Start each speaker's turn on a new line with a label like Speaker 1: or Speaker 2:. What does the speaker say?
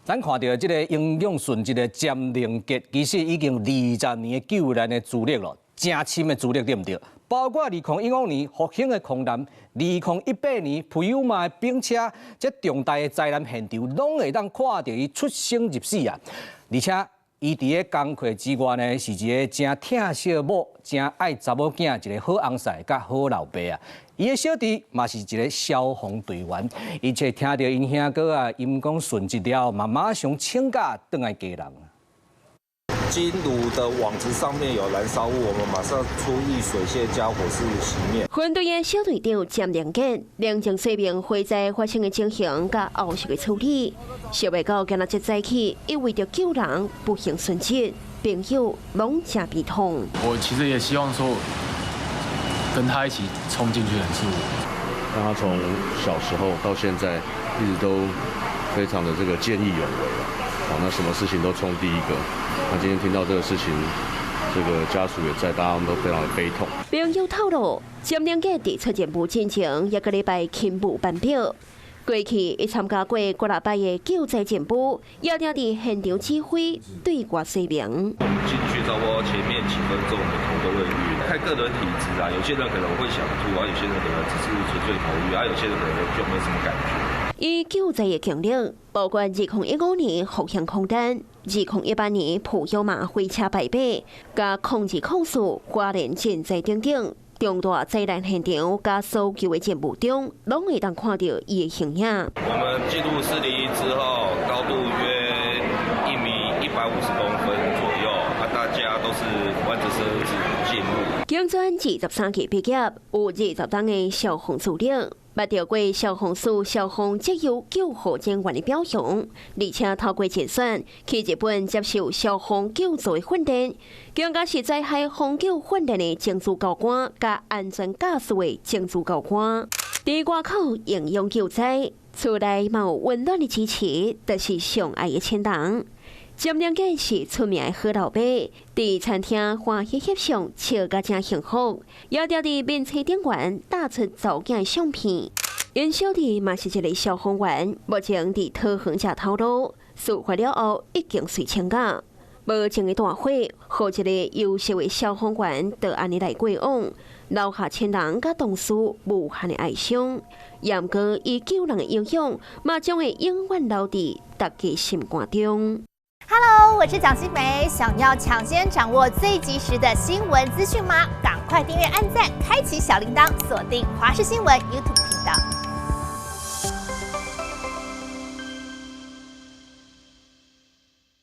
Speaker 1: 咱看著這个英勇殉職的詹寧傑，其實已經20年的救難的資歷咯，誠深的資歷對毋對？包括2015年福興的空難，2018年普悠瑪的冰車，這重大的災難現場，攏會當看著伊出生入死啊！而且伊佇咧工課之外呢，是一個誠疼惜某、誠愛查某囝一个好翁婿佮好老爸啊！伊的小弟嘛是一个消防隊員，而且聽著𪜶兄哥啊，因公殉職了，嘛馬上請假轉來家人。
Speaker 2: 金爐的網子上面有燃燒物，我們馬上出溢水線加火勢熄滅。
Speaker 3: 分隊的小隊長詹良傑，冷靜說明火災發生的情形佮後續的處理。想袂到今仔日早起，伊為著救人不幸殉職，朋友攏誠悲痛。
Speaker 4: 我其實也希望說，跟他一起衝進去的是我。
Speaker 5: 那他從小時候到現在，一直都非常的這個見義勇為啊，那什麼事情都衝第一個。那今天聽到這個事情，這個家屬也在，大家都非常的悲痛。
Speaker 3: 朋友透露，詹良傑佇出任務進前一個禮拜勤務班表。過去伊參加過幾若擺的救災任務，也定佇現場指揮對外說明。
Speaker 2: 我們進去差不多前面幾分鐘，我們頭都會暈，看個人體質啊，有些人可能會想吐啊，有些人可能只是純粹頭暈啊，有些人可能就沒什麼感覺。
Speaker 3: 伊救災的經歷，包括2015年福興空難、2018年普悠瑪火車敗北、佮0204花蓮震災等等，重大災難現場佮搜救的任務中，攏會當看著伊的形影。
Speaker 2: 我們進入401之後，高度約1米150公分左右，啊，大家都是彎着身子進入。
Speaker 3: 警專23期畢業，有20冬的消防資歷。捌著過消防署消防職優救護人員的表揚，而且透過甄選去日本接受消防救助的訓練，更加是災害防救訓練的證書教官，佮安全駕駛的證書教官。佇外口英勇救災，厝內嘛有溫暖的支持，就是上愛的親人。詹良傑是出名的好老爸，佇餐廳歡喜翕相，笑甲誠幸福，也佇佇面冊頂懸搭出查某囝的相片。𪜶小弟嘛是一个消防員，目前佇桃園食頭路，事發了後已經隨請假。無情的大火，予一个優秀的消防員就按呢來過往，留下親人佮同事無限的哀傷。毋過伊救人的影響，嘛將會永遠留佇大家心肝中。
Speaker 6: Hello，我是蔣新梅，想要搶先掌握最及時的新聞資訊嗎？趕快訂閱、按讚、開啟小鈴鐺，鎖定華視新聞 YouTube 頻道。